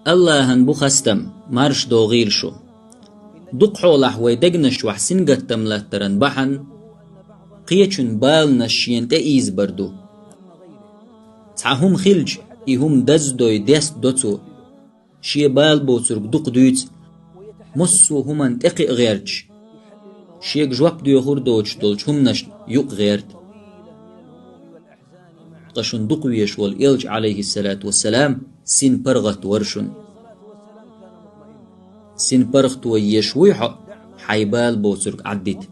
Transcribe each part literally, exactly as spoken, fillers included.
Аллахьан бу хастам, марш догӀийла шу. Дукха хьолахь вай дегнаш чохь сингаттам латтаран бахьана кхечун баланаш шена тӀеийзабар ду. Цхьа хӀума хилча, и хӀума даздой, дестадо цо. Шен бала боцург дукха дуьйцу, массо а хӀуманна тӀекхиа гӀерташ, шега жоп доьхур доцуш долчу хӀуманашна юкъа гӀерта. Ткъа шуна дукха везаш волу Элча, Ӏалайхиссалату вассалам, син паргӀат вара шуна. Син паргӀато езаш вуй хьо, хьайн бала боцург Ӏаддита.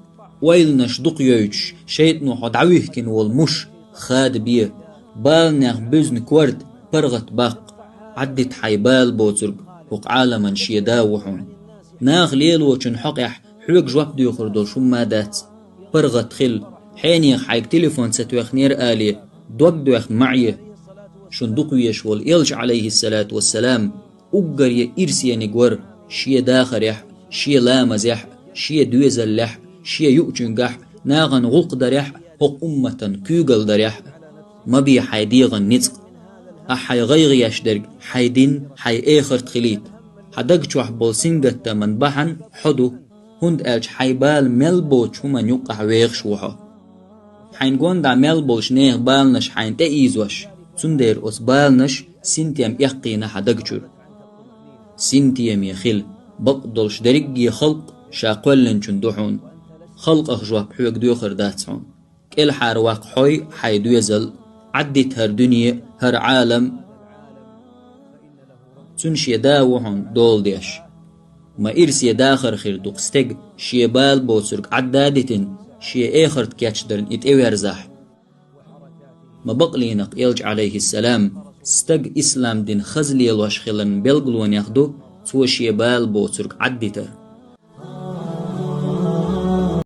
Ойланаш дукха йойтуш, шайтӀано хьо дӀавихкина волу муш, хадабе, баланех буьзна корта паргӀат баккха, Ӏаддита хьайн бала боцург, хӀокху Ӏаламан шен да ву хьуна. Наха лелочун хьокъехь хьоьга жоп доьхур долуш хӀумма дац. ПаргӀат хила, хьенех хьайга телефон ца тоьхнера алий, дог доьхна ма Ӏе. Шуна дукха везаш волу Элча, Ӏалайхиссалату вассалам, уггаре ирсениг вара шен дахарехь, шен ламазехь, шен доьзаллехь, шен юучуьнгахь, нахана гӀуллакх дарехь, хӀокху умматан куьйгалла дарехь. Ма бе хьайн дегӀан ницкъ. Ахь хьайн гӀайгӀа еш дерг хьайн дин, хьайн эхарт хилийта. Хьан даг чохь болу сингаттаман бахьана хьо ду, хӀунда аьлча хьайн бала мел боцучу хӀуманна юккъахь вехаш ву хьо. Хьайн гондахь мел болчу нехан баланаш хьайна тӀеийзош, цундела оцу баланаш синтем эккхийна хьан даг чуьра. Синтеме хила, бакъдолуш дерриге халкъ ша кхоьллинчун ду хьуна. Халкъах жоп хьоьга доьхур дац хьуна. КӀелхьара ваккха хьой, хьайн доьзал, Ӏаддита хӀара дуьне, хӀара Ӏалам. Цуьнан шен да ву хьуна дола деш. Ма ирсе дахар хир ду-кх стеган шен бала боцург Ӏадда а дитина, шен эхарт кечдарна и тӀеверзахь. Ма бакълийнакх Элча, Ӏалайхиссалам, стаг ислам дин хаза лелош хиларан белгалонех ду цо шен бала боцург Ӏаддитар.